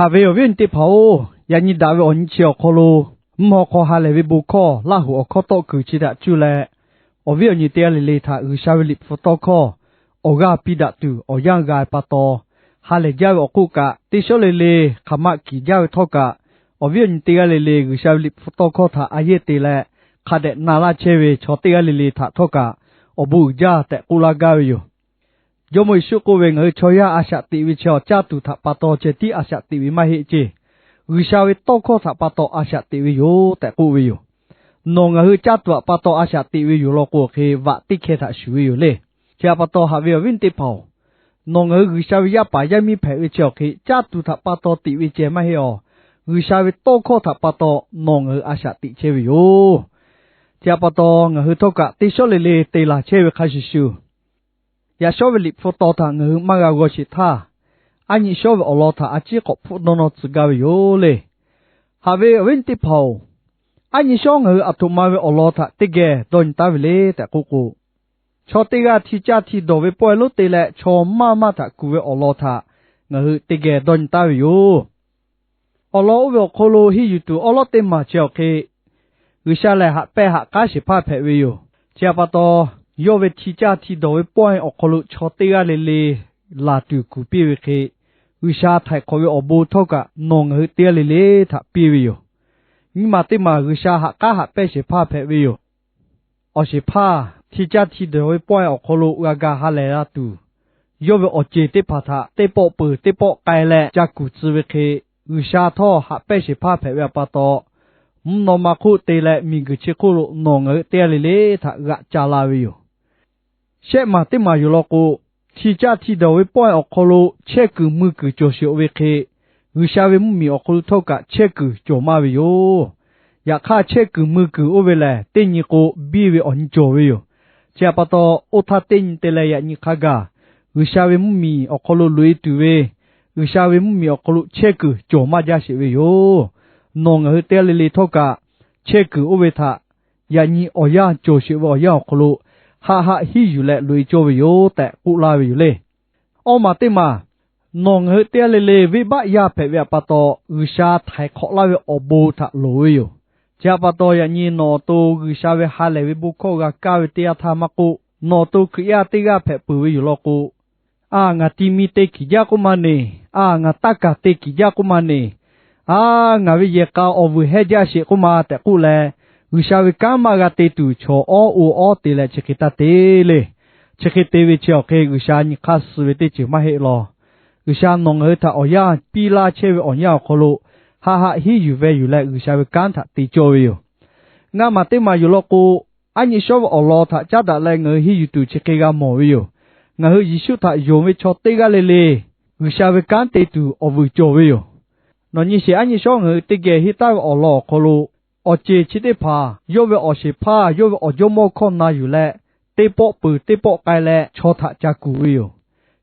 Haꞈ ve awˬ viˉ awˬ nyi teˇ hpaˍ-oˬ, yaꞈ nyi daꞈ ve awˬ nyi chi awˬ hk'aw lo, mvuhˇ haw hk'aw ha lehˬ ve bon hkawˇ Laˇ hoꞈ awˬ hkawˇ tawˆ kuiˬ chi htaꞈ cuˇ leh, awˬ viˉ awˬ nyi teˇ g'aˇ le le htaꞈ G'uiˬsha ve Liꞈ hpu tawˇ hkawˇ awˬ g'aˇ piˇ daꞈ tuˬ awˬ yanˇ g'a pa taw, ha lehˬ jaˇ ve awˬ hk'oˆ kaꞈ, teˇ shawˉ le le hk'aˬ ma kiˍ jaˇ ve htawˇ kaꞈ, awˬ viˉ awˬ nyi teˇ g'aˇ le le G'uiˬsha ve Liꞈ hpu tawˇ hkawˇ htaꞈ a yehˇ te leh, hk'a dehꞈ na laˇ chehˇ ve chaw teˇ g'aˇ le le htaꞈ htawˇ kaꞈ awˬ bon uiˍ jaˇ tehꞈ k'oˆ laˇ gaˇ ve yoˬ. Jawˇmawˇ Yeˍsuˆ k'oˆ ve, Ngaˬ hui chaw yaˇ a shaꞈ teꞈ ve chi awˬ caˇ tuˬ htaꞈ pa taw ceh tiˉ a shaꞈ teꞈ ve maˇ heˆ ceˇ. G'uiˬsha ve tawˇ hkawˇ htaꞈ pa taw a shaꞈ teꞈ ve yoˬ tehꞈ k'oˆ ve yoˬ. Nawˬ ngaˬ hui caˇ tuˬ htaꞈ pa taw a shaꞈ teꞈ ve yoˬ law k'o hk'e, vaꞈ teˇ hkeh htaꞈ shuˍ ve yoˬ le. Chi htaꞈ pa taw haꞈ ve awˬ viˉ teˇ hpaˍ-oˬ, nawˬ ngaˬ hui G'uiˬsha ve yaˇ paˍ yaˇ miˇ hpehꞈ ve chi awˬ hk'e caˇ tuˬ htaꞈ pa taw teꞈ ve ceh maˇ heˆ awˬ. G'uiˬsha ve tawˇ hkawˇ htaꞈ pa taw nawˬ ngaˬ hui a shaꞈ teꞈ chehˇ ve yoˬ. Chi htaꞈ pa taw ngaˬ hui htawˇ kaꞈ teˇ shawˉ le le te laˬ chehˇ ve hk'a shuˍ shuˍ, yaꞈ shawˉ ve Liꞈ hpu taw htaꞈ ngaˬ hui maˇ g'a g'aw sheˍ htaˇ, aˉ nyi shawˉ ve awˬ lawn htaꞈ a ciˉ k'awꞈ hpfuhˆ dawˇ nawˇ tcuh gaˇ ve yoˬ le. Haꞈ ve awˬ viˉ teˇ hpaˍ-oˬ, aˉ nyi shawˉ ngaˬ hui aˬ htoꞈ ma ve awˬ lawn htaꞈ teˇ geh dawˇ nyi taˉ ve le tehꞈ k'oˆ k'o, chaw teˇ g'aˇ hti caˇ hti dawˬ ve pawehˇ lonˉ te leh chaw maˇ maˇ htaꞈ kuˬ ve awˬ lawn htaꞈ ngaˬ hui teˇ geh dawˇ nyi taˉ ve yoˬ. Awˬ lawn oˇ ve awˬ hk'aw lo henˇ yuˬ tuˬ awˉ lawˉ teˇ maˬ chi awˬ hk'e, G'uiˬsha lehˬ haꞈ pehnˇ haꞈ k'aˉ shehˍ hpaˇ hpehꞈ ve yoˬ. Chi htaꞈ pa taw, yawˇ ve hti caˇ hti dawˬ ve pawehˇ awˬ hk'aw lo chaw teˇ g'aˇ le le laˬ tuˬ kuˬ piˇ ve hk'e, G'uiˬsha htaiˍ hk'awꞈ ve awˬ bon htawˇ kaꞈ nawˬ ngaˬ hui teˇ g'aˇ le le htaꞈ piˇ ve yoˬ. Nyiˇ maˬ teˇ maˬ G'uiˬsha haꞈ k'aˉ haꞈ pehnˇ shehˍ hpaˇ hpehꞈ ve yoˬ. Awˬ shehˍ hpaˇ hti caˇ hti dawˬ ve pawehˇ awˬ hk'aw lo g'a ga ha lehˬ la tuˬ, yawˇ ve awˬ ceˬ teˇ hpaˍ htaꞈ teˇ pawˆ peuˬ teˇ pawˆ k'ai leh ca kuˬ tcuh ve hk'e, G'uiˬsha htawˇ haꞈ pehnˇ shehˍ hpaˇ hpehꞈ ve pa taw, mvuhˇ naw ma hk'oˆ te leh miˬguiˬ chi hk'oˆ lo nawˬ ngaˬ hui teˇ g'aˇ le le htaꞈ g'aꞈ ca la ve yoˬ. Shehˆ maˬ teˇ maˬ yoˬ law k'o, hti caˇ hti dawˬ ve pawehˇ awˬ hk'aw lo chehˇ kuiˬ mui kuiˬ cawˬ sheˍ-oꞈ ve hk'e, G'uiˬsha ve mvuhˇmiˬ awˬ hk'aw lo htawˇ kaꞈ chehˇ kuiˬ cawˬ maˇ ve yoˬ. Yaꞈ hk'aˇ, chehˇ kuiˬ mui kuiˬ oˇ ve lehˬ, teˇ nyi k'o biˇ ve awˬ nyi cawˬ ve yoˬ. Chi htaꞈ pa taw, oˇ htaˇ teˇ nyi te leh yaꞈ nyi hk'a gaˬ, G'uiˬsha ve mvuhˇmiˬ awˬ hk'aw lo loꞈ-e tuˬ ve, G'uiˬsha ve mvuhˇmiˬ awˬ hk'aw lo chehˇ kuiˬ cawˬ maˇ jaˇ sheˍ ve yoˬ. Nawˬ ngaˬ hui teˇ g'aˇ le le htawˇ kaꞈ, chehˇ kuiˬ oˇ ve htaꞈ yaꞈ nyi awˬ yanˇ cawˬ sheˍ ve awˬ yanˇ awˬ hk'aw lo haˆ haˆ hiˉ yuˬ leh loꞈ-e cawˇ ve yoˬ tehꞈ k'oˆ laˇ ve yoˬ le. Awˇ maˬ teˇ maˬ, nawˬ ngaˬ hui teˇ g'aˇ le le venˇbaˆ yaˇ hpehꞈ ve htaꞈ pa taw, G'uiˬsha htaiˍ hk'awꞈ laˇ ve awˬ bon htaꞈ loˍ ve yoˬ. Chi htaꞈ pa taw, yaꞈ nyi nawˬ awˬ to G'uiˬsha ve ha lehˬ ve bon hkawˇ g'a kaˇ ve teˇ yanˇ htaˇ maˇ k'oˆ, nawˬ awˬ to Hkriꞈ yaˇ teˇ g'aˇ hpehꞈ peuˬ ve yoˬ law k'o, A, ngaˬ ti mi te kiˬ jaˇ k'oˆ ma neˬ, a, ngaˬ taˇ kaˬ te kiˬ jaˇ k'oˆ ma neˬ, a, ngaˬ ve yehˬ k'a awˬ vuiˬ hehˇ jaˇ sheˍ k'oˆ ma tehꞈ k'oˆ leh, G'uiˬsha ve kanˉ maˇ g'a te tuˬ chaw awˉ o awˉ te leh chi hk'e taˇ te le. Chi hk'e te ve chi awˬ hk'e G'uiˬsha nyi hk'aˇ suh ve teˇ ceuˬ maˇ heˆ law. G'uiˬsha nawˬ ngaˬ hui htaꞈ awˬ yanˇ piˇ laˇ chehˇ ve awˬ yanˇ awˬ hk'aw lo, haˆ haˆ hiˉ yuˬ ve yuˬ leh G'uiˬsha ve kanˉ htaꞈ te cawˇ ve yoˬ. Ngaˇ maˬ teˇ maˬ yoˬ law k'o, aˉ nyi shawˉ ve awˬ lawn htaꞈ caˉ daꞈ leh ngaˬ hui henˇ yuˬ tuˬ chi hk'e g'a mawˬ ve yoˬ. Ngaˬ hui Yeˍsuˆ htaꞈ yonˍ ve chaw teˇ g'aˇ le le, G'uiˬsha ve kanˉ te tuˬ awˬ vuiˬ cawˬ ve yoˬ. Nawˬ nyi sheˍ, aˉ nyi shawˉ ngaˬ hui teˇ geh henˇ taˍ ve awˬ lawn awˬ hk'aw lo, awˬ ceˬ chi teˇ hpaˍ yawˇ ve awˬ shehˍ hpaˇ yawˇ ve awˬ jawˇmawˇ hkawˇ na yuˬ leh, teˇ pawˆ peuˬ teˇ pawˆ k'ai leh chaw htaꞈ ca kuˬ ve yoˬ.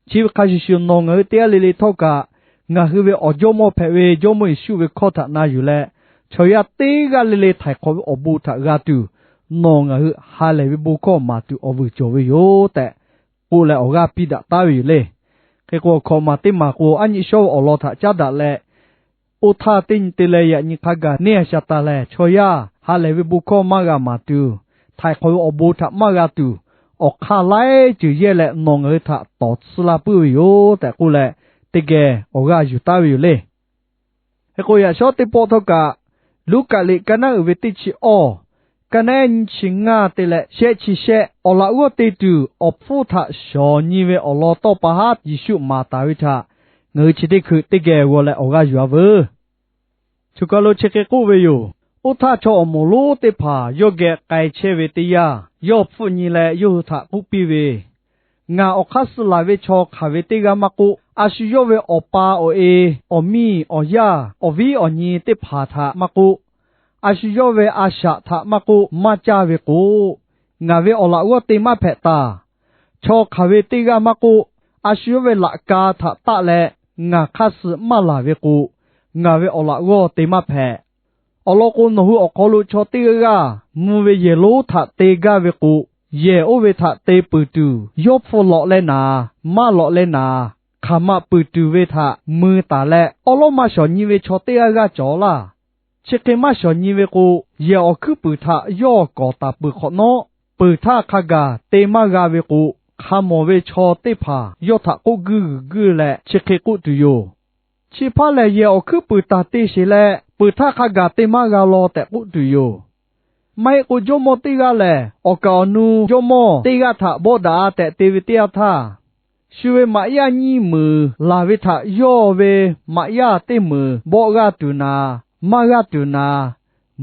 Chi ve hk'a shuˍ shuˍ, nawˬ ngaˬ hui teˇ g'aˇ le le htawˇ kaꞈ, ngaˬ hui ve awˬ jawˇmawˇ hpehꞈ ve Jawˇmawˇ Yeˍsuˆ ve hkawˇ htaꞈ na yuˬ leh, chaw yaˇ teˇ g'aˇ le le htaiˍ hk'awꞈ ve awˬ bon htaꞈ g'a tuˬ, nawˬ ngaˬ hui ha lehˬ ve bon hkawˇ maˍ tuˬ awˬ vuiˬ cawˬ ve yoˬ tehꞈ k'oˆ leh awˬ g'aˇ piˇ daꞈ taˉ ve yoˬ le. Hk'e k'o, hkawꞈ maˬ teˇ maˬ k'o, aˉ nyi shawˉ ve awˬ lawn htaꞈ caˉ daꞈ leh, oˇ htaˇ teˇ nyi te leh yaꞈ nyi hk'a gaˬ neˇ a shaˍ taˍ lehˬ, chaw yaˇ ha lehˬ ve bon hkawˇ maˇ g'a maˍ tuˬ, htaiˍ hk'awꞈ ve awˬ bon htaꞈ maˇ g'a tuˬ, awˬ hk'aˇ laiˉ ceuˬ yehˇ leh nawˬ ngaˬ hui htaꞈ tawˍ tsuhˇ laˇ puiˉ ve yoˬ tehꞈ k'oˆ leh, teˇ geh awˬ g'aˇ yuˬ taˉ ve yoˬ le. Hk'e k'o, yaꞈ shawˉ teˇ pawˆ htawˇ kaꞈ, Luˉkaꞈ liꞈ ka naˉ uiˍ ve teˇ chi awˇ, ka naˉ nyiˇ chi ngaˇ te leh shehˆ chi shehˆ, awˬ laꞈ g'awˇ te tuˬ awˬ hpfuhˇ htaꞈ shawˍ nyi ve awˬ lawn tawˇ pa haˉ Yeˍsuˆ maˍ taˍ ve htaꞈ ngaˬ hui chi teˇ hkui teˇ geh g'aw leh awˬ g'aˇ yuˬ-a veuˬ. Choˬ kaˬ lo chi hk'e k'oˆ ve yoˬ. Oˇ htaˇ chaw awˬ moˍ lonˉ teˇ hpaˍ yawˇ geh k'ai chehˇ ve teˇ yanˇ, yawˇ hpfuhˆ nyi leh yawˇ hui htaꞈ k'oˆ piˇ ve, Ngaˬ awˬ hk'aˇ suh laˬ ve chaw hk'aˬ ve teˇ g'aˇ maˇ k'oˆ, a shu yawˇ ve awˬ pa awˬ e, awˬ miˇ awˬ yaˇ, awˬ viˉ awˬ nyi teˇ hpaˍ htaꞈ maˇ k'oˆ, a shu yawˇ ve a shaꞈ htaꞈ maˇ k'oˆ maˇ caˇ ve k'o, ngaˬ ve awˬ laꞈ g'awˇ te maˇ hpehꞈ taˍ. Chaw hk'aˬ ve teˇ g'aˇ maˇ k'oˆ, a shu yawˇ ve laꞈ ka htaꞈ taˆ leh ngaˬ hk'aˇ suh maˇ laˬ ve k'o, ngaˬ ve awˬ laꞈ g'awˇ te maˇ hpehꞈ. Awˬ lawn k'o, nawˬ hui awˬ hk'aw lo chaw teˇ g'aˇ g'aˇ mvuh ve yehˬ lonˉ htaꞈ te gaˇ ve k'o, yehˬ oˇ ve htaꞈ te peuˬ tuˬ, yawˇ hpfuh lawꞈ leh naˍ, maˇ lawꞈ leh naˍ, hk'aˬ ma puiˍ tuˬ ve htaꞈ mui taˍ leh, awˉ lawˉ maˇ shawˍ nyi ve chaw teˇ g'aˇ g'aˇ cawˬ laˇ. Chi hk'e maˇ shawˍ nyi ve k'o, yehˬ awˬ hkuiˉ puiˍ htaꞈ yawˇ kawˍ taˍ peuˬ hk'awꞈ nawˉ, peuˬ htaˇ hk'a gaˬ te maˇ g'a ve k'o, hk'a mawˬ ve chaw teˇ hpaˍ yawˇ htaꞈ k'oˆ guiˇ g'uiˬ guiˇ leh chi hk'e k'oˆ tuˬ yoˬ. Chi hpaˇ lehˬ, yehˬ awˬ hkuiˉ puiˍ taˍ te sheˍ leh, peuˬ htaˇ hk'a gaˬ te maˇ g'a law tehꞈ k'oˆ tuˬ yoˬ. Maˇ heˆ k'o, jawˇmawˇ teˇ g'aˇ lehˬ, awˬ kaˍ awˬ nu jawˇmawˇ teˇ g'aˇ htaꞈ bawˆ daꞈ-a tehꞈ te ve teˇ yanˇ htaˇ, shu ve maꞈ yaˇ nyiˇ meunˍ laˬ ve htaꞈ yawˇ ve maꞈ yaˇ teˇ meunˍ bawˆ g'aˇ tuˬ naˍ, maˇ g'aˇ tuˬ naˍ,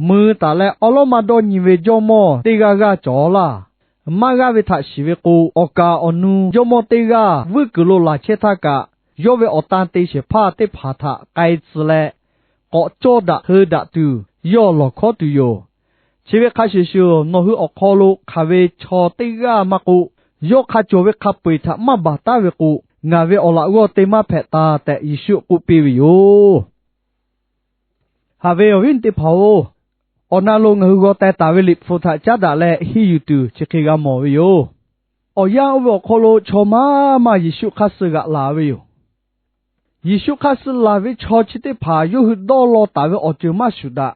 mui taˍ leh awˉ lawˉ maˇ dawˇ nyi ve jawˇmawˇ teˇ g'aˇ g'aˇ cawˬ laˇ. Maˇ g'aˇ ve htaꞈ shiˍ ve k'o, awˬ kaˍ awˬ nu jawˇmawˇ teˇ g'aˇ vuiˇ kuiˬ lo laˬ chehˇ htaˇ kaꞈ, yawˇ ve awˬ tan te shehˍ hpaˇ teˇ hpaˍ htaꞈ k'ai tcuh leh, k'awꞈ cawˇ daꞈ heu daꞈ tuˬ yawˇ lawˬ hkawˉ tuˬ yoˬ. Chi ve hk'a shuˍ shuˍ, nawˬ hui awˬ hk'aw lo hk'aˬ ve chaw teˇ g'aˇ maˇ k'oˆ, yawˇ hk'a cawˬ ve hk'a peu-eˬ htaꞈ maˇ baˬ taˉ ve k'o, ngaˬ ve awˬ laꞈ g'awˇ te maˇ hpehꞈ taˍ tehꞈ Yeˍsuˆ k'oˆ piˇ ve yoˬ. Haꞈ ve awˬ viˉ teˇ hpaˍ-oˬ, awˬ na lo ngaˬ hui g'aw teh taˍ ve Liꞈ hpu htaꞈ caˉ daꞈ leh henˇ yuˬ tuˬ chi hk'e g'a mawˬ ve yoˬ. Awˬ yanˇ oˇ ve awˬ hk'aw lo chaw maˇ maˇ Yeˍsuˆ hk'aˇ suh g'aꞈ laˬ ve yoˬ. Yeˍsuˆ hk'aˇ suh laˬ ve chaw chi teˇ hpaˍ yawˇ hui dawˇ law taˍ ve awˬ ceuˬ maˇ shuˍ daꞈ.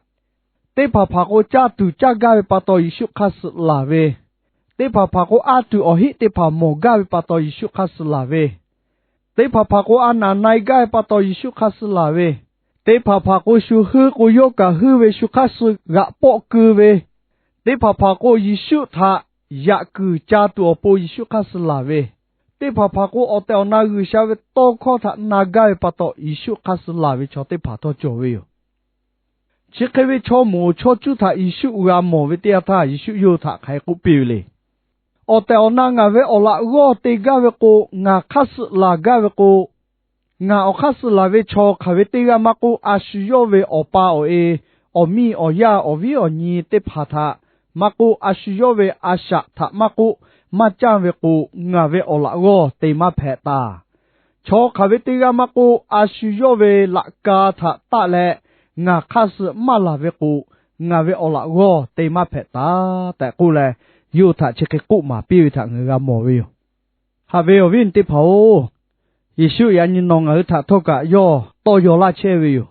Teˇ hpaˍ hpaˍ k'o, caˇ tuˬ caˇ gaˇ ve pa taw Yeˍsuˆ hk'aˇ suh laˬ ve, teˇ hpaˍ hpaˍ k'o, aˉ tuˬ awˬ heˆ teˇ hpaˍ mawˬ gaˇ ve pa taw Yeˍsuˆ hk'aˇ suh laˬ ve, teˇ hpaˍ hpaˍ k'o, a naˍ na-e gaˇ ve pa taw Yeˍsuˆ hk'aˇ suh laˬ ve, teˇ hpaˍ hpaˍ k'o, shu heuˆ k'o yawˇ kaꞈ heuˆ ve shu hk'aˇ suh g'aꞈ pawˆ keu ve, teˇ hpaˍ hpaˍ k'o, Yeˍsuˆ htaꞈ yaꞈ kuiˬ ca tuˬ awˬ pon Yeˍsuˆ hk'aˇ suh laˬ ve, teˇ hpaˍ hpaˍ k'o, awˬ tehˬ awˬ na G'uiˬsha ve tawˇ hkawˇ htaꞈ na gaˇ ve pa taw Yeˍsuˆ hk'aˇ suh laˬ ve chaw teˇ hpaˍ htawˇ cawˬ ve yoˬ. Chi hk'e ve chaw moˍ chaw cuˇ htaꞈ Yeˍsuˆ g'a mawˬ ve teˇ yanˇ htaˇ, Yeˍsuˆ yawˇ hui htaꞈ hk'aˬ hk'e k'oˆ piˇ ve le. Awˬ tehˬ awˬ na ngaˬ ve awˬ laꞈ g'awˇ te gaˇ ve k'o, ngaˬ hk'aˇ suh laˬ gaˇ ve k'o, ngaˬ awˬ hk'aˇ suh laˬ ve chaw hk'aˬ ve teˇ g'aˇ maˇ k'oˆ, a shu yawˇ ve awˬ pa awˬ e, awˬ miˇ awˬ yaˇ awˬ viˉ awˬ nyi teˇ hpaˍ htaꞈ maˇ k'oˆ, a shu yawˇ ve a shaꞈ htaꞈ maˇ k'oˆ, maˇ canˇ ve k'o, ngaˬ ve awˬ laꞈ g'awˇ te maˇ hpehꞈ taˍ. Chaw hk'aˬ ve teˇ g'aˇ maˇ k'oˆ, a shu yawˇ ve laꞈ ka htaꞈ taˆ leh ngaˬ hk'aˇ suh maˇ laˬ ve k'o, ngaˬ ve awˬ laꞈ g'awˇ te maˇ hpehꞈ taˍ tehꞈ k'oˆ leh, yawˇ hui htaꞈ chi hk'e k'oˆ maˍ piˇ ve htaꞈ ngaˬ hui g'a mawˬ ve yoˬ. Haꞈ ve awˬ viˉ teˇ hpaˍ-oˬ, Yeˍsuˆ yaꞈ nyi nawˬ ngaˬ hui htaꞈ htawˇ kaꞈ yawˇ tawˇ yaw laˇ chehˇ ve yoˬ.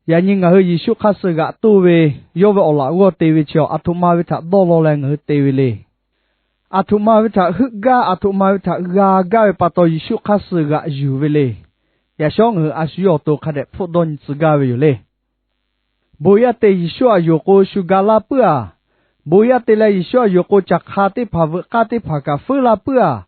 Yaꞈ nyi ngaˬ hui Yeˍsuˆ hk'aˇ suh g'aꞈ toˇ ve, yawˇ ve awˬ laꞈ g'awˇ te ve chi aˬ htoꞈ ma ve htaꞈ dawˇ law leh ngaˬ hui te ve le. Aˬ htoꞈ ma ve htaꞈ heuˆ gaˇ, aˬ htoꞈ ma ve htaꞈ g'a gaˇ ve pa taw Yeˍsuˆ hk'aˇ suh g'aꞈ yuˬ ve le. Yaꞈ shawˉ ngaˬ hui a shu yawˇ awˬ to hk'a dehꞈ hpfuhˆ dawˇ nyi tcuh gaˇ ve yoˬ le. Bon yaˇ te Yeˍsuˆ aꞈ yonˍ k'o shu ga laˇ puiˉ-aˬ. Bon yaˇ te leh Yeˍsuˆ aꞈ yonˍ k'o caˬ hk'a teˇ hpaˍ veuꞈ k'aˇ teˇ hpaˍ kaꞈ feuˉ laˇ puiˉ-aˬ.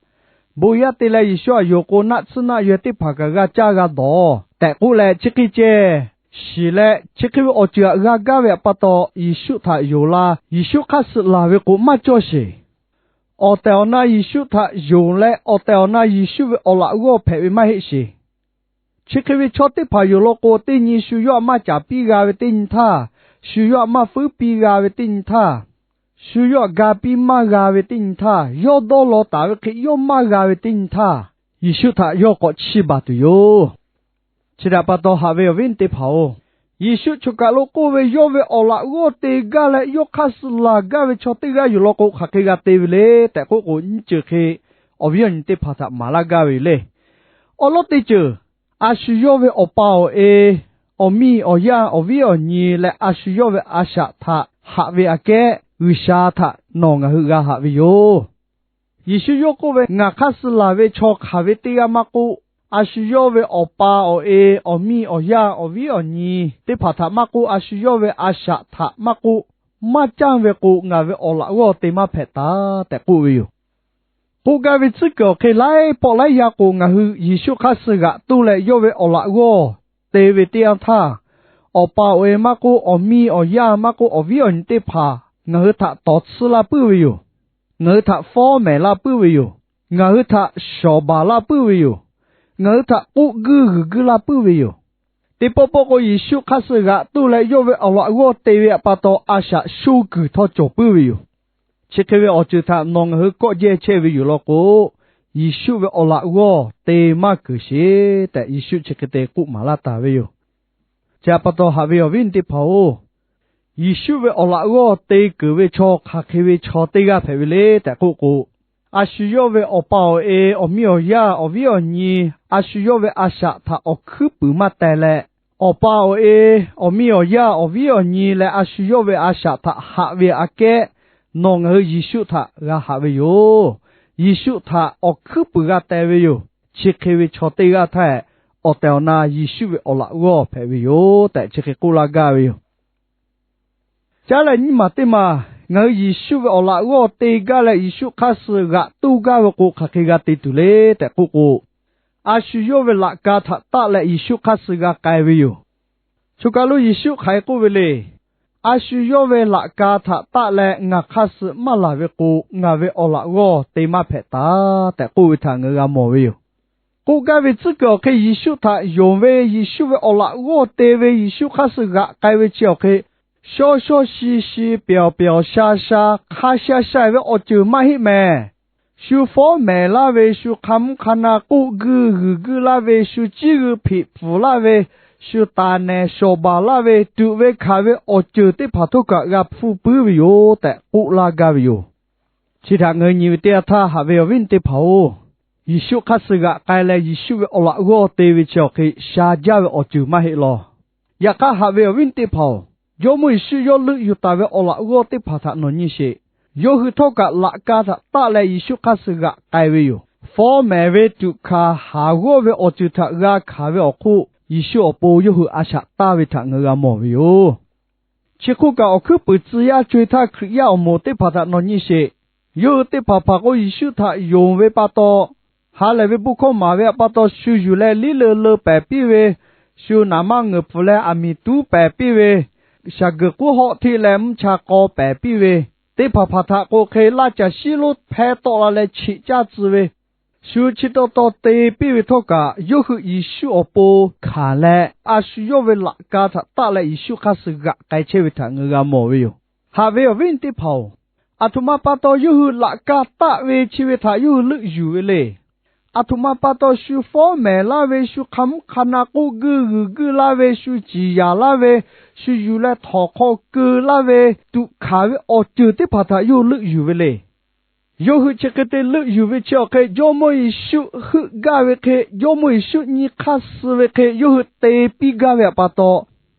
Bon yaˇ te leh Yeˍsuˆ aꞈ yonˍ k'o naˆ tsuhˇ naˆ yaweh teˇ hpaˍ kaꞈ g'a caˇ g'a dawˬ tehꞈ k'oˆ leh, chi hk'e ceh shiˍ leh, chi hk'e ve awˬ ceuˬ aꞈ g'a gaˇ ve pa taw Yeˍsuˆ htaꞈ yonˍ la, Yeˍsuˆ hk'aˇ suh laˬ ve k'o maˇ cawˇ sheˍ. Awˬ tehˬ awˬ na Yeˍsuˆ htaꞈ yonˍ leh, awˬ tehˬ awˬ na Yeˍsuˆ ve awˬ laꞈ g'awˇ hpehꞈ ve maˇ heˆ sheˍ. Chi hk'e ve chaw teˇ hpaˍ yonˍ law k'o, teˇ nyi shu yawˇ aꞈ maˇ caˍ piˇ g'a ve teˇ nyi htaˇ, shu yawˇ aꞈ maˇ feuˉ piˇ g'a ve teˇ nyi htaˇ, shu yawˇ aꞈ ga piˇ maˇ g'a ve teˇ nyi htaˇ, yawˇ dawˇ law taˍ ve hk'e yawˇ maˇ g'a ve teˇ nyi htaˇ, Yeˍsuˆ htaꞈ yawˇ k'awꞈ chiˇ baˬ tuˬ yoˬ. Chi htaꞈ pa taw haꞈ ve awˬ viˉ teˇ hpaˍ-oˬ, Yeˍsuˆ choˬ kaˬ lo k'oˆ ve, yawˇ ve awˬ laꞈ g'awˇ te gaˇ leh yawˇ hk'aˇ suh laˬ gaˇ ve chaw teˇ g'aˇ yonˍ law k'o, hk'aˬ hk'e g'a te ve le tehꞈ k'oˆ k'o, nyiˇ ceuˬ hk'e awˬ viˉ awˬ nyi teˇ hpaˍ htaꞈ maˍ laˇ gaˇ ve yoˬ le. Awˬ lawˉ teˇ ceuˬ, a shu yawˇ ve awˬ pa awˬ e, awˬ miˇ awˬ yaˇ awˬ viˉ awˬ nyi leh a shu yawˇ ve a shaꞈ htaꞈ haꞈ ve aꞈ kehˉ G'uiˬsha htaꞈ nawˬ ngaˬ hui g'a haꞈ ve yoˬ. Yeˍsuˆ yawˇ k'oˆ ve, ngaˬ hk'aˇ suh laˬ ve chaw hk'aˬ ve teˇ g'aˇ maˇ k'oˆ, a shu yawˇ ve awˬ pa awˬ e, awˬ miˇ awˬ yaˇ awˬ viˉ awˬ nyi teˇ hpaˍ htaꞈ maˇ k'oˆ, a shu yawˇ ve a shaꞈ htaꞈ maˇ k'oˆ, maˇ canˇ ve k'o, ngaˬ ve awˬ laꞈ g'awˇ te maˇ hpehꞈ taˍ tehꞈ k'oˆ ve yoˬ. K'oˆ gaˇ ve tcuhˉ kuiˬ awˬ hk'e, laiˉ pawˆ laiˉ yaˇ k'o ngaˬ hui Yeˍsuˆ hk'aˇ suh g'aꞈ toˇ leh yawˇ ve awˬ laꞈ g'awˇ te ve teˇ yanˇ htaˇ, awˬ pa awˬ e maˇ k'oˆ, awˬ miˇ awˬ yaˇ maˇ k'oˆ, awˬ viˉ awˬ nyi teˇ hpaˍ ngaˬ hui htaꞈ tawˍ tsuhˇ laˇ puiˉ ve yoˬ. Ngaˬ hui htaꞈ fawˉ mehˍ laˇ puiˉ ve yoˬ. Ngaˬ hui htaꞈ shawˍ baˬ laˇ puiˉ ve yoˬ. Ngaˬ hui htaꞈ k'oˆ guiˇ g'uiˬ guiˇ laˇ puiˉ ve yoˬ. Teˇ pawˆ pawˆ k'o, Yeˍsuˆ hk'aˇ suh g'aꞈ toˇ leh yawˇ ve awˬ laꞈ g'awˇ te ve pa taw, a shaꞈ sho kuiˬ htawˇ cawˬ puiˉ ve yoˬ. Chi hk'e ve awˬ ceuˬ htaꞈ nawˬ ngaˬ hui kawˆ jehˇ chehˇ ve yoˬ law k'o, Yeˍsuˆ ve awˬ laꞈ g'awˇ te maˇ keunˍ sheˍ tehꞈ, Yeˍsuˆ chi hk'e te k'oˆ maˍ laˇ taˍ ve yoˬ. Chi htaꞈ pa taw haꞈ ve awˬ viˉ teˇ hpaˍ-oˬ, Yeˍsuˆ ve awˬ laꞈ g'awˇ te keunˍ ve chaw hk'aˬ hk'e ve chaw teˇ g'aˇ hpehꞈ ve le tehꞈ k'oˆ k'o, a shu yawˇ ve awˬ pa awˬ e, awˬ miˇ awˬ yaˇ, awˬ viˉ awˬ nyi, a shu yawˇ ve a shaꞈ htaꞈ awˬ hkuiˉ puiˍ maˇ teh leh, awˬ pa awˬ e, awˬ miˇ awˬ yaˇ, awˬ viˉ awˬ nyi leh a shu yawˇ ve a shaꞈ htaꞈ haꞈ ve aꞈ kehˉ, nawˬ ngaˬ hui Yeˍsuˆ htaꞈ g'a haꞈ ve yoˬ. Yeˍsuˆ htaꞈ awˬ hkuiˉ puiˍ g'a teh ve yoˬ. Chi hk'e ve chaw teˇ g'aˇ htaˇ, awˬ tehˬ awˬ na Yeˍsuˆ ve awˬ laꞈ g'awˇ hpehꞈ ve yoˬ tehꞈ chi hk'e k'oˆ laˇ gaˇ ve yoˬ. Caˉ lehˬ nyiˇ maˬ teˇ maˬ ngaˬ hui Yeˍsuˆ ve awˬ laꞈ g'awˇ te gaˇ leh Yeˍsuˆ hk'aˇ suh g'aꞈ toˇ gaˇ ve k'o, hk'aˬ hk'e g'a te tuˬ le tehꞈ k'oˆ k'o, a shu yawˇ ve laꞈ ka htaꞈ taˆ leh Yeˍsuˆ hk'aˇ suh g'a k'ai ve yoˬ. Choˬ kaˬ lo Yeˍsuˆ hk'aˬ hk'e k'oˆ ve le. A shu yawˇ ve laꞈ ka htaꞈ taˆ leh ngaˬ hk'aˇ suh maˇ laˬ ve k'o, ngaˬ ve awˬ laꞈ g'awˇ te maˇ hpehꞈ taˍ tehꞈ k'oˆ ve htaꞈ ngaˬ hui g'a mawˬ ve yoˬ. K'oˆ gaˇ ve tcuhˉ kuiˬ awˬ hk'e Yeˍsuˆ htaꞈ yonˍ ve, Yeˍsuˆ ve awˬ laꞈ g'awˇ te ve, Yeˍsuˆ hk'aˇ suh g'aꞈ k'ai ve chi awˬ hk'e, shaw shaw shi shi, pyawˬ pyawˬ sha sha, hk'a sha sha ve awˬ ceuˬ maˇ heˆ mehˍ. Shu fawˉ mehˍ laˇ ve, shu hk'a mvuhˇ hk'a na k'oˆ guiˇ g'uiˬ guiˇ laˇ ve, shu ciˉ g'uiˇ hpeꞈ pfuhˍ laˇ ve, shu taˍ nehˬ shawˍ baˬ laˇ ve, tuꞈ ve hkanˍ ve awˬ ceuˬ teˇ hpaˍ htawˇ kaꞈ g'a hpuˇ puiˉ ve yoˬ tehꞈ k'oˆ laˇ gaˇ ve yoˬ. Chi htaꞈ ngaˬ hui nyi ve teˇ yanˇ htaˇ, haꞈ ve awˬ viˉ teˇ hpaˍ-oˬ, Yeˍsuˆ hk'aˇ suh g'aꞈ k'ai leh Yeˍsuˆ ve awˬ laꞈ g'awˇ te ve chi awˬ hk'e sha jaˇ ve awˬ ceuˬ maˇ heˆ law. Yaꞈ hk'aˇ haꞈ ve awˬ viˉ teˇ hpaˍ-oˬ, Jawˇmawˇ Yeˍsuˆ yawˇ leuˆ yuˬ taˍ ve awˬ laꞈ g'awˇ teˇ hpaˍ htaꞈ nawˬ nyi sheˍ. Yawˇ hui htawˇ kaꞈ laꞈ ka htaꞈ taˆ leh Yeˍsuˆ hk'aˇ suh g'aꞈ k'ai ve yoˬ. Fawˉ mehˍ ve tuꞈ hkanˍ haˍ g'awˇ ve awˬ ceuˬ htaꞈ g'a hkanˍ ve awˬ hk'oˆ, Yeˍsuˆ awˬ pon yawˇ hui a shaꞈ taˇ ve htaꞈ ngaˬ hui g'a mawˬ ve yoˬ. Chi hk'oˆ kaꞈ awˬ hkuiˉ puiˍ tcuh yaˇ co-e htaˇ Hkriꞈ yaˇ awˬ moˍ teˇ hpaˍ htaꞈ nawˬ nyi sheˍ. Yawˇ hui teˇ hpaˍ hpaˍ k'o Yeˍsuˆ htaꞈ yonˍ ve pa taw, ha lehˬ ve bon hkawˇ maˍ ve pa taw shu yuˬ leh liˇ leu leu pehˍ piˇ ve, shu naˍ manˇ ngeuˍ pfuhˍ leh aˬ miˍ tuˉ pehˍ piˇ ve, shaˍ guiˬ k'uˉ hawˆ hteˆ leh mvuhˇ cha k'aw pehˍ piˇ ve, teˇ hpaˍ hpaˍ htaꞈ k'o hk'e laˇ caˬ shiˉ lonˉ hpehˇ tawˆ la leh cheꞈ caˇ tcuh ve, shu chi taw taw te piˇ ve htawˇ kaꞈ, yawˇ hui Yeˍsuˆ awˬ pon hkanˍ leh, a shu yawˇ ve laꞈ ka htaꞈ taˆ leh Yeˍsuˆ hk'aˇ suh g'aꞈ k'ai chehˇ ve htaꞈ ngaˬ hui g'a mawˬ ve yoˬ. Haꞈ ve awˬ viˉ teˇ hpaˍ-oˬ, aˬ htoꞈ ma pa taw yawˇ hui laꞈ ka taˆ ve chi ve htaꞈ yawˇ hui leuˆ yuˬ ve le. Aˬ htoꞈ ma pa taw shu fawˉ mehˍ laˇ ve, shu hk'a mvuhˇ hk'a na k'oˆ guiˇ g'uiˬ guiˇ laˇ ve, shu ciˍ yaˍ laˇ ve, shu yuˬ leh htawnˍ hk'aw keu laˇ ve, tuꞈ hkanˍ ve awˬ ceuˬ teˇ hpaˍ htaꞈ yawˇ hui leuˆ yuˬ ve le. Yawˇ hui chi hk'e te leuˆ yuˬ ve chi awˬ hk'e, Jawˇmawˇ Yeˍsuˆ heuˆ gaˇ ve hk'e, Jawˇmawˇ Yeˍsuˆ nyi hk'aˇ suh ve hk'e yawˇ hui te piˇ gaˇ ve pa taw,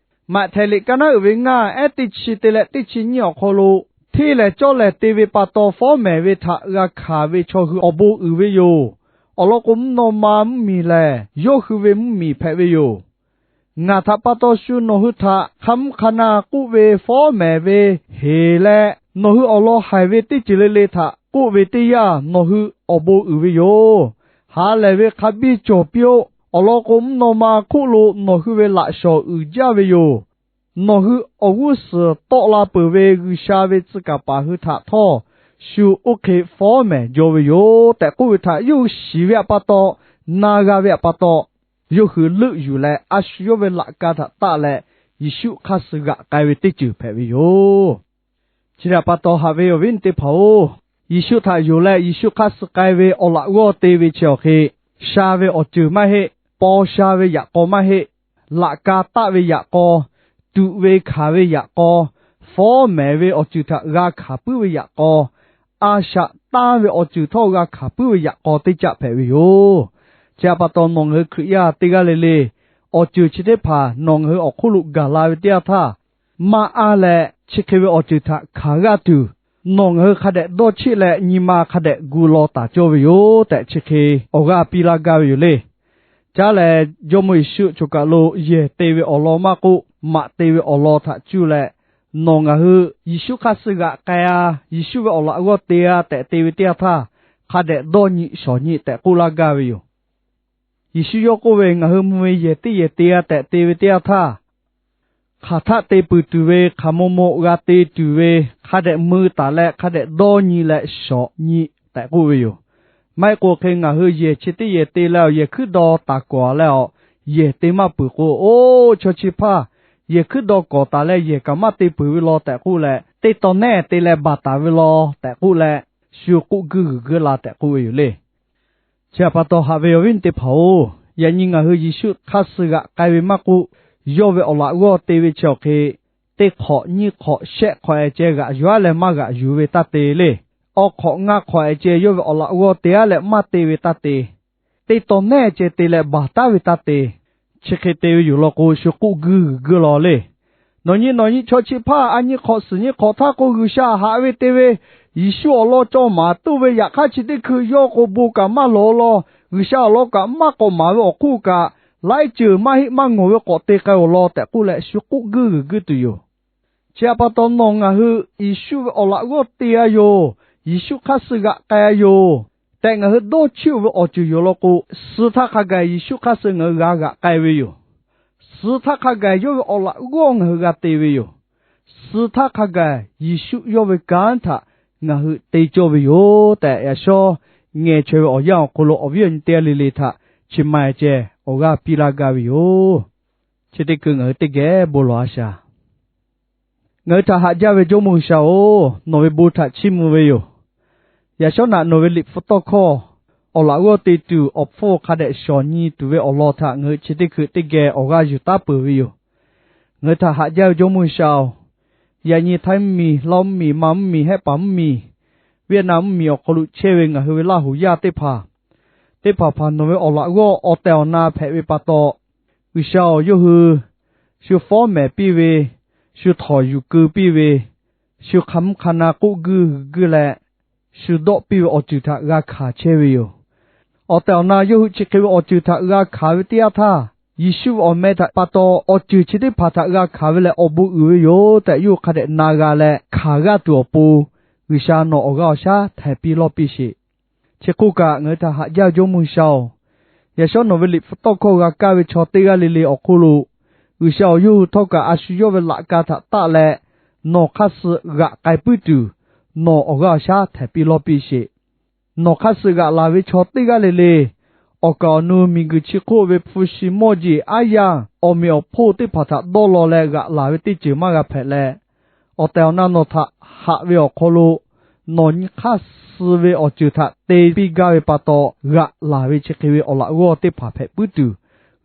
Maꞈhtehˍ liꞈ ka naˉ uiˍ ve ngaˇ ehˉ teˇ chi te leh teˇ chi nyiˇ awˬ hk'aw lo, hteˇ lehˬ cawˇ lehˬ te ve pa taw fawˉ mehˍ ve htaꞈ g'a hkanˍ ve chaw hui awˬ bon uiˍ ve yoˬ. Awˬ lawn k'o, mvuhˇ naw ma mvuhˇmiˬ lehˬ yawˇ hui ve mvuhˇmiˬ hpehꞈ ve yoˬ. Ngaˬ htaꞈ pa taw shu nawˬ hui htaꞈ hk'a mvuhˇ hk'a na k'oˆ ve fawˉ mehˍ ve heˍ leh, nawˬ hui awˬ lawn haiˬ ve teˇ ceuˬ le le htaꞈ k'oˆ ve teˇ yanˇ, nawˬ hui awˬ bon uiˍ ve yoˬ. Ha lehˬ ve hk'a biˇ cawˬ piˇ-oˆ. Awˬ lawn k'o, mvuhˇ naw ma hk'oˆ lo nawˬ hui ve laꞈ shawnˍ uiˍ jaˇ ve yoˬ. Nawˬ hui awˬ g'uˇ suhˍ tawˆ la peuˬ ve G'uiˬsha ve tcuh kaˍ paˍ hui htaꞈ htawˇ, shu oˇ hk'e fawˉ mehˍ jaw ve yoˬ tehꞈ k'oˆ ve htaꞈ yawˇ hui shiˍ ve pa taw, na g'a ve pa taw, yawˇ hui leuˆ yuˬ leh a shu yawˇ ve laꞈ ka htaꞈ taˆ leh, Yeˍsuˆ hk'aˇ suh g'aꞈ k'ai ve teˇ ceuˬ hpehꞈ ve yoˬ. Chi htaꞈ pa taw haꞈ ve awˬ viˉ teˇ hpaˍ-oˬ, Yeˍsuˆ htaꞈ yonˍ leh Yeˍsuˆ hk'aˇ suh k'ai ve awˬ laꞈ g'awˇ te ve chi awˬ hk'e, sha ve awˬ ceuˬ maˇ heˆ, paw sha ve yaꞈ k'aw maˇ heˆ, laꞈ ka taˆ ve yaꞈ k'aw, tuꞈ ve hkanˍ ve yaꞈ k'aw, fawˉ mehˍ ve awˬ ceuˬ htaꞈ g'a hkanˍ puiˉ ve yaꞈ k'aw, a shaꞈ tanˇ ve awˬ ceuˬ htawˇ g'a hkanˍ puiˉ ve yaꞈ k'aw teˇ caˆ hpehꞈ ve yoˬ. Chi htaꞈ pa taw nawˬ ngaˬ hui Hkriꞈ yaˇ teˇ g'aˇ le le, awˬ ceuˬ chi teˇ hpaˍ nawˬ ngaˬ hui awˬ hk'oˆ lo gaˬ la ve teˇ yanˇ htaˇ, maˇ anˇ leh chi hk'e ve awˬ ceuˬ htaꞈ hkanˍ g'aˇ tuˬ, nawˬ ngaˬ hui hk'a dehꞈ dawˇ cheˆ leh nyi ma hk'a dehꞈ gu law taˍ cawˇ ve yoˬ tehꞈ chi hk'e awˬ g'aˇ piˇ laˇ gaˇ ve yoˬ le. Caˉ lehˬ, Jawˇmawˇ Yeˍsuˆ choˬ kaˬ lo yehˬ te ve awˬ lawn maˇ k'oˆ, maꞈ te ve awˬ lawn htaꞈ cuˇ leh, nawˬ ngaˬ hui Yeˍsuˆ hk'aˇ suh g'aꞈ k'ai-a, Yeˍsuˆ ve awˬ laꞈ g'awˇ te-a tehꞈ te ve teˇ yanˇ htaˇ, hk'a dehꞈ dawˇ nyi shawˍ nyi tehꞈ k'oˆ laˇ gaˇ ve yoˬ. Yeˍsuˆ yawˇ k'oˆ ve, Ngaˬ hui mvuh ve yehˬ teˇ yehˬ te-a tehꞈ te ve teˇ yanˇ htaˇ, hk'aˬ htaˆ te peuˬ tuˬ ve, hk'aˬ maw maw g'a te tuˬ ve, hk'a dehꞈ mui taˍ leh hk'a dehꞈ dawˇ nyi leh shawˍ nyi tehꞈ k'oˆ ve yoˬ. Maˇ heˆ k'o hk'e ngaˬ hui yehˬ chi teˇ yehˬ te leh yehˬ hkuiˉ daw taˍ kawˍ leh, yehˬ te maˇ peuˬ k'o, oˇ chaw chi hpaˇ yehˬ hkuiˉ daw kawˍ taˍ leh yehˬ kaꞈ maˇ te peuˬ ve law tehꞈ k'oˆ leh, teˇ taw nehˉ te leh baˬ taˍ ve law tehꞈ k'oˆ leh, shu k'oˆ guiˇ g'uiˬ guiˇ la tehꞈ k'oˆ ve yoˬ le. Chi htaꞈ pa taw haꞈ ve awˬ viˉ teˇ hpaˍ-oˬ, yaꞈ nyi ngaˬ hui Yeˍsuˆ hk'aˇ suh g'aꞈ k'ai ve maˇ k'oˆ, yawˇ ve awˬ laꞈ g'awˇ te ve chi awˬ hk'e, teˇ hk'awꞈ nyiˇ hk'awꞈ shehˆ hk'awꞈ-e ceh g'aꞈ yuˬ-a leh maˇ g'aꞈ yuˬ ve taˇ te le. awˬ hk'awꞈ ngaˇ hk'awꞈ ehˍ ceh yawˇ ve awˬ laꞈ g'awˇ te aˉ leh maˇ te ve taˇ te. Teˇ taw nehˇ ceh te leh baˬ taˉ ve taˇ te. Chi hk'e te ve yoˬ law k'o, shu k'oˆ guiˇ g'uiˬ guiˇ law le. Nawˬ nyi nawˬ nyi chaw chi hpaˇ a nyi hk'awꞈ suhˍ nyi hk'awꞈ htaˇ k'o, G'uiˬsha haꞈ ve te ve Yeˍsuˆ awˬ lawn cawˬ maˍ tuˬ ve yaꞈ hk'aˇ chi teˇ hkui yawˇ k'o bon kaꞈ maˇ lawˬ law, G'uiˬsha awˬ lawn kaꞈ maˇ k'awꞈ maˍ ve awˬ hk'oˆ kaꞈ, laiˉ ceuˬ maˇ heˆ maˇ ngawˬ ve k'awꞈ te k'ai awˬ lawn tehꞈ k'oˆ leh shu k'oˆ guiˇ g'uiˬ guiˇ tuˬ yoˬ. Chi htaꞈ pa taw nawˬ ngaˬ hui Yeˍsuˆ ve awˬ laꞈ g'awˇ te g'a yoˬ, Yeˍsuˆ hk'aˇ suh g'aꞈ k'ai yoˬ tehꞈ ngaˬ hui dawˇ chiˇ oˬ ve awˬ ceuˬ yoˬ law k'o, suh htaˇ hk'a gaˬ Yeˍsuˆ hk'aˇ suh ngaˬ hui g'a g'aꞈ k'ai ve yoˬ. Suh htaˇ hk'a gaˬ yawˇ ve awˬ laꞈ g'awˇ ngaˬ hui g'a te ve yoˬ. Suh htaˇ hk'a gaˬ Yeˍsuˆ yawˇ ve kanˉ htaꞈ ngaˬ hui te cawˇ ve yoˬ tehꞈ, yaꞈ shawˉ ngeh chaweh ve awˬ yanˇ awˬ hk'aw lo awˬ viˉ awˬ nyi teˇ g'aˇ le le htaꞈ chi ma ceh awˬ g'aˇ piˇ laˇ gaˇ ve yoˬ. Chi teˇ hkui ngaˬ hui teˇ geh bon lawˬ a shaˍ. Ngaˬ hui htaꞈ haꞈ jaˇ ve Jawˇmawˇ G'uiˬsha-oˬ, nawˬ ve bon htaꞈ chiˇ mvuh ve yoˬ. Yaꞈ shawˉ naꞈ nawˬ ve liꞈ hpu tawˇ hkawˇ awˬ laꞈ g'awˇ te tuˬ, awˬ hpfuhˇ hk'a dehꞈ shawˍ nyi tuˬ ve awˬ lawn htaꞈ ngaˬ hui chi teˇ hkui teˇ geh awˬ g'aˇ yuˬ taˉ peuˬ ve yoˬ. Ngaˬ hui htaꞈ haꞈ jaˇ ve Jawˇmawˇ G'uiˬsha-oˬ, yaꞈ nyi Htaiˇ mvuhˇmiˬ, Laˇ mvuhˇmiˬ, Manˇ mvuhˇmiˬ, Hehˆ paˍ mvuhˇmiˬ, Vietnam mvuhˇmiˬ awˬ hk'aw lo chehˇ ve ngaˬ hui ve Laˇ huˍ yaˇ teˇ hpaˍ, teˇ hpaˍ hpaˍ nawˬ ve awˬ laꞈ g'awˇ awˬ tehˬ awˬ na hpehꞈ ve pa taw, G'uiˬsha-oˬ, yawˇ hui shu fawˉ mehˍ piˇ ve, shu htawnˍ yuˬ keu piˇ ve, shu hk'a mvuhˇ hk'a na k'oˆ guiˇ g'uiˬ guiˇ leh, shu dawˆ piˇ ve awˬ ceuˬ htaꞈ g'a hkanˍ chehˇ ve yoˬ. Awˬ tehˬ awˬ na yawˇ hui chi hk'e ve awˬ ceuˬ htaꞈ g'a hkanˍ ve teˇ yanˇ htaˇ, Yeˍsuˆ ve awˬ meh htaꞈ pa taw awˬ ceuˬ chi teˇ hpaˍ htaꞈ g'a hkanˍ ve lehˬ awˬ bon uiˍ ve yoˬ tehꞈ yawˇ hui hk'a dehꞈ na g'a leh hkanˍ g'aˇ tuˬ awˬ pon, G'uiˬsha nawˬ awˬ g'aˇ awˬ shaˉ htehˍ piˇ lawˇ piˇ sheˍ. Chi hk'oˆ kaꞈ, ngaˬ hui htaꞈ haꞈ jaˇ ve Jawˇmawˇ G'uiˬsha-oˬ, yaꞈ shawˉ nawˬ ve liꞈ hpu tawˇ hkawˇ g'a kaˇ ve chaw teˇ g'aˇ le le awˬ hk'oˆ lo, G'uiˬsha-oˬ, yawˇ hui htawˇ kaꞈ a shu yawˇ ve laꞈ ka htaꞈ taˆ leh, nawˬ hk'aˇ suh g'aꞈ k'ai puiˉ tuˬ, nawˬ awˬ g'aˇ awˬ shaˉ htehˍ piˇ lawˇ piˇ sheˍ. Nawˬ hk'aˇ suh g'aꞈ laˬ ve chaw teˇ g'aˇ le le, awˬ kaˍ awˬ nu miˬguiˬ chi hk'oˆ ve hpu shi mawˇ jeˬ aˉ yanˇ, awˬ meꞈ awˬ hponˇ teˇ hpaˍ htaꞈ dawˇ law leh g'aꞈ laˬ ve teˇ ceuˬ maˇ g'a hpehꞈ leh, awˬ tehˬ awˬ na nawˬ htaꞈ haꞈ ve awˬ hk'aw lo, nawˬ nyi hk'aˇ suh ve awˬ ceuˬ htaꞈ te piˇ gaˇ ve pa taw, g'aꞈ laˬ ve chi hk'e ve awˬ laꞈ g'awˇ teˇ hpaˍ hpehꞈ puiˉ tuˬ,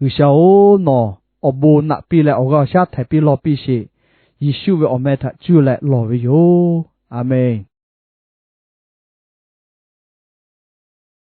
G'uiˬsha-oˬ, nawˬ awˬ bon naꞈ piˇ leh awˬ g'aˇ awˬ shaˉ htehˍ piˇ lawˇ piˇ sheˍ. Yeˍsuˆ ve awˬ meh htaꞈ cuˇ leh lawˬ ve yoˬ. A menˬ.